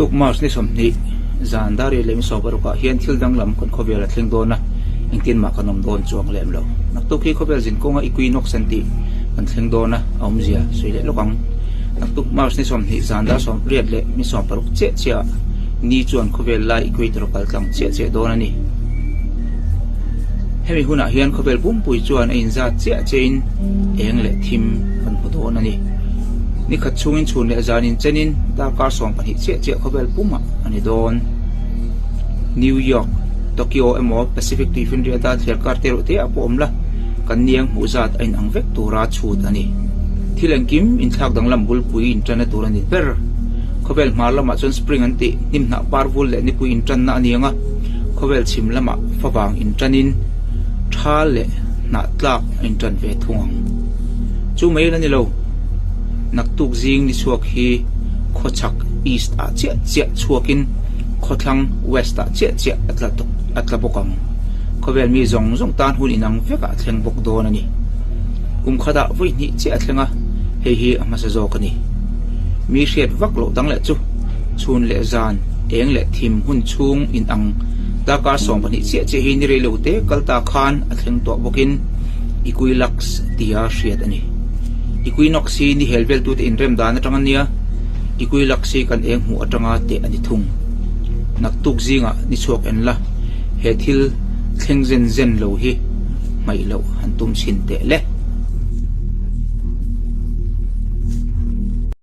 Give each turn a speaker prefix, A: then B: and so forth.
A: Naktuk March ni 20 zan dar riat leh mi 16 ah hian thil danglam kan khawvel a thleng dawn a, engtin mah kan awm dawn chuang lem lo. Naktuk hi khawvel zinkawnga equinox an tih kan thleng dawn a, a awmzia sawi leh lawk ang. Naktuk March ni 20 zan dar 80 leh mi 60 chiah chiah ah ni chuan khawvel lai equator a kal tlang chiah chiah dawn a ni. Hemi hunah hian khawvel pumpui chuan a inzat chiah chiahin eng leh thim kan hmu dawn a ni. Ni khat chhungin chhun leh zan inchenin darkar 12 chiah chiah khawvel pumah a ni dawn. New York, Tokyo emaw Pacific tuifinriata thliar kar te reuh te ah pawh awm la, kan niang hmuh zat a inang vek tura chhut a ni. Thil engkim inthlak danglam bulpui intanna tur a ni ber. Khawvel hmar lamah chuan spring an tih hnimhnah par vul leh nipui intanna a ni ang a, khawvel chhim lamah favang intanin thal leh hnah tlak a intan ve thung ang. Chu mai la ni lo, naktuk zing ni chhuak hi khawchhak, east, ah chiah chiah chhuakin khawthlang, west, ah chiah chiah a tla a tla bawk ang. Khawvel mi zawng zawng tan hun inang vekah a thleng bawk dawn a ni. Kum khatah vawi hnih chiah a thleng a, hei hi a hmasa zawk a ni. Mi hriat vak loh dang leh chu chhun leh zan, eng leh thim hun chhung inang darkar 12 chiah chiah hi ni rei lo te kal ta khan a thleng tawh bawkin equilux tia hriat a ni. Equinox hi ni hel vel tute inrem dan atang a nia, equilux hi kan eng hmuh atanga teh a ni thung. Naktuk zingah ni chhuak en la, he thil thleng zen zen lo hi hmaih loh han tum chhin teh le.